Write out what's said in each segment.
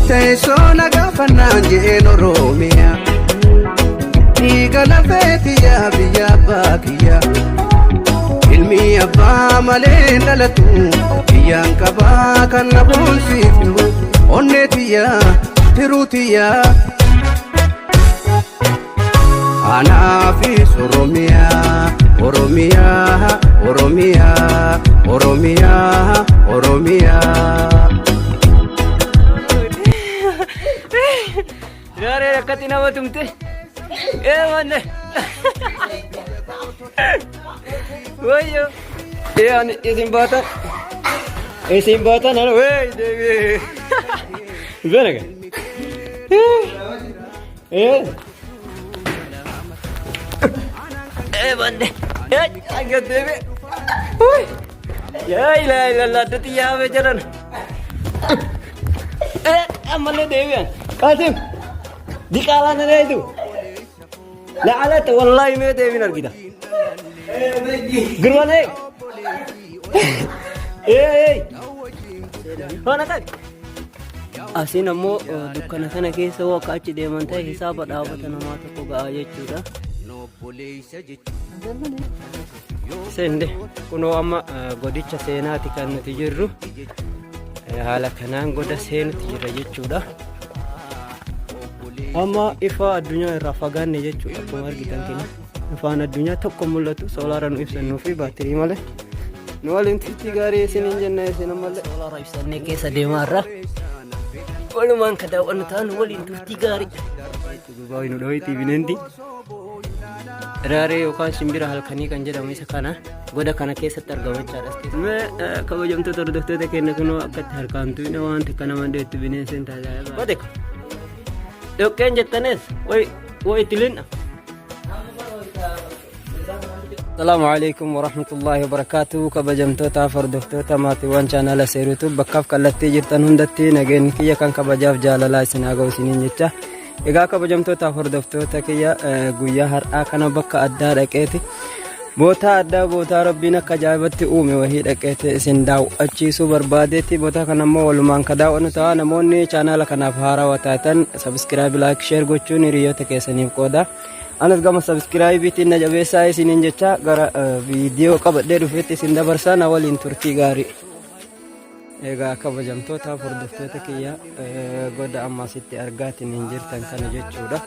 Teessoo na gaafannaan je'een Oromiyaa. Dhiiga lafee tiyyaa biyya abbaa kiyyaa. Ilmi abbaa malee hin dhalatu. Biyyaan qabaa kan na boonsiiftu. Onnee tiyyaa tiruu tiyyaa. Anaafis Oromiyaa, Oromiyaa, Oromiyaa, Oromiyaa, Oromiyaa. Raaree akkatti nama tumte. Ee manne. Wayyo. Ee ani isin baatan. Isin baatan ana wey deebi'ee. Bena. Ee. Ee manne. Ee akka deebi'e. Uy. Yaa ilaa ilaa addatti yaabee jiran. Ee ammallee deebi'an. Qaasim. Diqaalaa na dheedu. La'alata wallaahi mee deebiin argita. Girmaan ee. Ee ee. Hoona qabi. Asiin ammoo dukkana kana keessa hoo akka achi deeman ta'e hisaaba dhaabata namaa tokko ga'a jechuudha. Seende kunoo amma godicha seenaati kan nuti jirru. Haala kanaan goda seenutti jirra jechuudha. Amma ifa addunyaa irraa fagaanne jechuudha akkuma argitan kana. Ifaan addunyaa tokko mul'atu soolaara nu ibsannuu fi baatirii malee. Nu waliin turtii gaarii isiniin jenna isin ammallee. Soolaara ibsannee keessa deemaa irra. Walumaan ka daawwannu ta'an waliin turtii gaarii. Dubaay nu dhooyti bineensi. Raaree yookaan simbira halkanii kan jedhamu isa kana goda kana keessatti argama jechaadha. Mee kabajamtoota hordoftoota keenya kunoo akkatti harkaan tuqne waan takka nama deettu bineensi hin tajaajila. Qote dhoqqeen jettanes way way itti linna. Asalaamu alaikum warahmatullaahi wabarakaatu kabajamtootaaf hordoftoota maatiiwwan chaanala seeruutu bakkaaf kallattii jirtan hundatti nageenyi kiyya kan kabajaaf jaalalaa isin haa ga'u isiniin jecha egaa kabajamtootaaf hordoftoota kiyya guyyaa har'aa kana bakka addaa dhaqeeti bootaa addaa bootaa rabbiin akka ajaa'ibatti uume wahii dhaqeeti isin daawwachiisuu barbaadeeti bootaa kana immoo walumaan ka daawwannu ta'a namoonni chaanala kanaaf haarawaa taatan sabiskiraayibi laayik sheer gochuun hiriyoota keessaniif qooda. Anas gama sabiskiraayibiitiin na jabeessaa isiniin jecha gara viidiyoo qabadhee dhufeetti isin dabarsaa na waliin turtii gaarii. Egaa kabajamtoota hordoftoota kiyya goda amma asitti argaatiin hin jirtan kana jechuudha.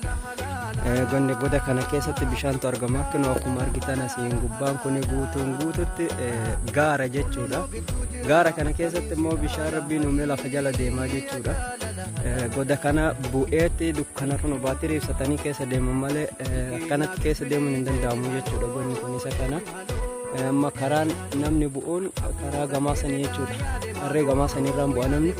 Gonni goda kana keessatti bishaantu argama. Kunoo akkuma argitan asiin gubbaan kun guutuun guututti gaara jechuudha. Gaara kana keessatti immoo bishaan rabbiin uumee lafa jala deemaa jechuudha. Goda kana bu'eetti dukkana kun baatirii ibsatanii keessa deeman malee akkanatti keessa deemuun hin danda'amu jechuudha. Godni kun isa kana. Amma karaan namni bu'uun karaa gamaa sanii jechuudha. Harree gamaa saniirraan bu'a namni.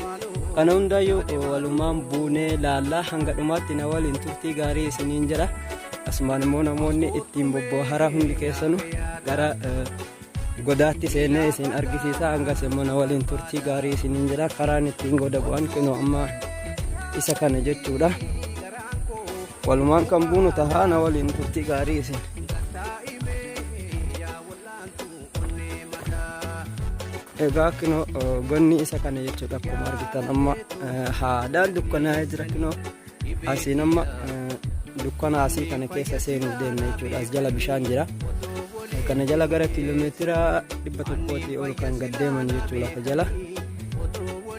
Kana hundaayyuu walumaan buunee laallaa hanga dhumaatti na waliin turtii gaarii isiniin jedha. Asumaan immoo namoonni ittiin bobbooharaa hundi keessanu gara godaatti seenee isin argisiisa hangas immoo na waliin turtii gaarii isiniin jedha karaan ittiin goda bu'an kunoo amma isa kana jechuudha walumaan kan buunu tahaa na waliin turtii gaarii isin egaa kinoo gonni isa kana jechuudha akkuma argitan amma haadhaan dukkanaa'ee jira kinoo Asiin amma dukkana asii kana keessa seenuuf deemna jechuudha. As jala bishaan jira. Kana jala gara kiiloomeetira 100 ol kan gad deeman jechuudha lafa jala.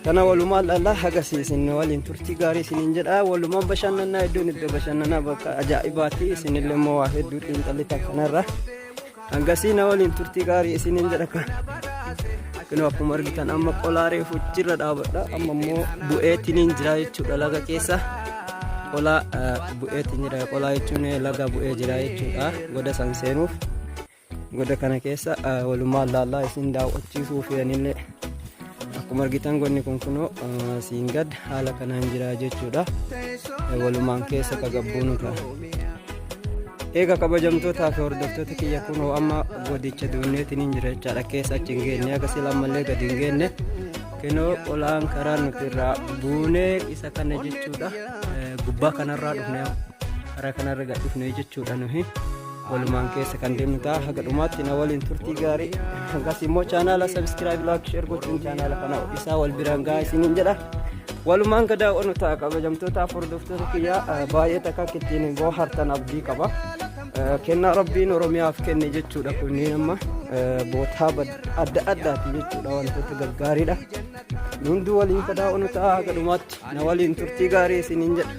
Kana walumaan lallaa hagasii isin waliin turtii gaarii isiniin jedha. Walumaan bashannanaa hedduun iddoo bashannanaa bakka ajaa'ibaati. Isinillee immoo waa hedduu xiinxallitan kanarra. Hangasii na waliin turtii gaarii isiniin jedha kan. Kunoo akkuma argitan amma qolaa reefu jirra dhaabadha. Amma immoo bu'eetiin jira jechuudha laga keessa. Qolaa bu'eetiin jira. Qolaa jechuun laga bu'ee jira jechuudha. Goda san seenuuf. Goda kana keessa walumaan laallaa isin daawwachiisuu fe'anillee. Akkuma argitan gonni kun kunoo asiin gad haala kanaan jira jechuudha. Walumaan keessa kagabbuunu ta'a. Eega kabajamtootaa fi hordoftoota kiyya kunoo amma godicha duunneetiin hin jira jechaadha keessa achi hin geenne akka sila ammallee gadi hin geenne kinoo qolaan karaa nuti irraa buunee isa kana jechuudha gubbaa kanarraa dhufne karaa kanarra gad dhufne jechuudha nuhi walumaan keessa kan deemnu ta'a haga dhumaatti na waliin turtii gaarii hangas immoo chaanaala sabiskiraayib laak sheer gochuun chaanaala kana isaa wal biraan gahaa isiniin jedha. Walumaan ka daawwannu ta'a kabajamtootaaf hordoftoota kiyyaa baay'ee takka akka ittiin bohaartan abdii qaba. Kennaa Rabbiin Oromiyaaf kenne jechuudha kunneen amma bootaa adda addaati jechuudha wantoota gaggaariidha. Hunduu waliin ka daawwannu ta'a haga dhumaatti na waliin turtii gaarii isiniin jedha.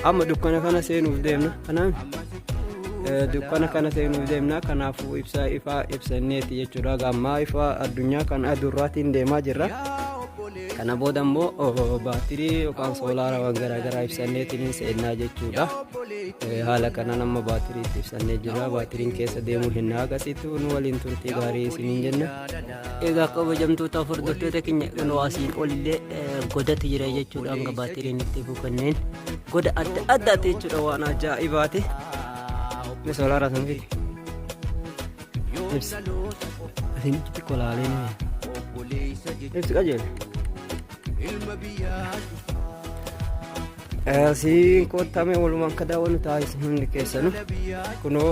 Amma dukkana kana seenuuf deemna. Kanaan dukkana kana seenuuf deemna. Kanaafuu ibsaa ifaa ibsanneeti jechuudha. Gammaa ifaa addunyaa kan adurraatiin deemaa jirra. Kana booda immoo baatirii yookaan soolaarawwan garaagaraa ibsanneetiin seennaa jechuudha. Haala kanaan amma baatirii itti ibsannee jirra. Baatiriin keessa deemuu hin agarsiistu. Nu waliin turtii gaarii isiniin jenna. Egaa kabajamtoota hordoftoota keenya kunoo asiin olillee godatu jira jechuudha hanga baatiriin itti ifu kanneen goda adda addaati jechuudha waan ajaa'ibaati. Mee soolaaraa san fidi. Ibsi. Asiin xiqqoo laalee ni. Ibsi qajeele. Asiin kottame walumaan akka daawwannu taasisu hundi keessanu kunoo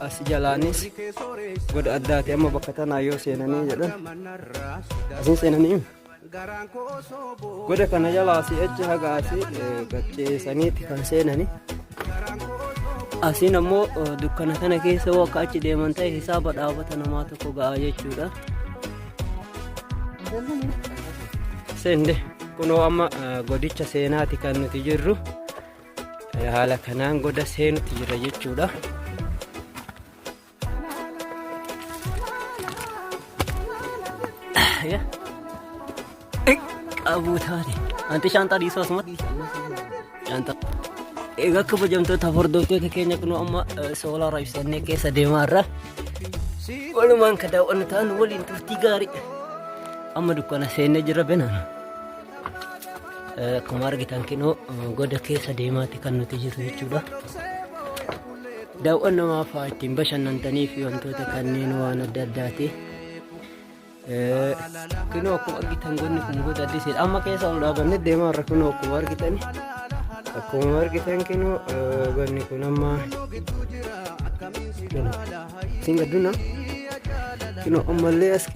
as jalaanis goda addaati amma bakka tanaa yoo seenanii jedhan asiin seenanii goda kana jalaa asii achi haga asii gacceessaniiti kan seenani. Asiin ammoo dukkana kana keessa yoo akka achi deeman ta'e hisaaba dhaabata namaa tokko ga'a jechuudha. Seende kunoo amma godicha seenaati kan nuti jirru haala kanaan goda seenutti jira jechuudha. Qabuu taate. Anti shaanxaa dhiisuu asumatti. Shaanxaa. Egaa kabajamtoota hordoftoota keenya kunoo amma soolaara ibsannee keessa deemaa irra. Walumaan ka daawwannu ta'an waliin turtii gaarii. Amma dukkana seennee jirra benaan. Akkuma argitan kinoo goda keessa deemaati kan nuti jirru jechuudha. Daawwannamaa fa'aa ittiin bashannantanii fi wantoota kanneen waan adda addaati. Kunoo akkuma argitan godni kun goda addiseedha. Amma keessa ol dhaabannee deemaa irra kunoo akkuma argitan akkuma argitan kunoo godni kun amma isin gadduna kunoo ammallee as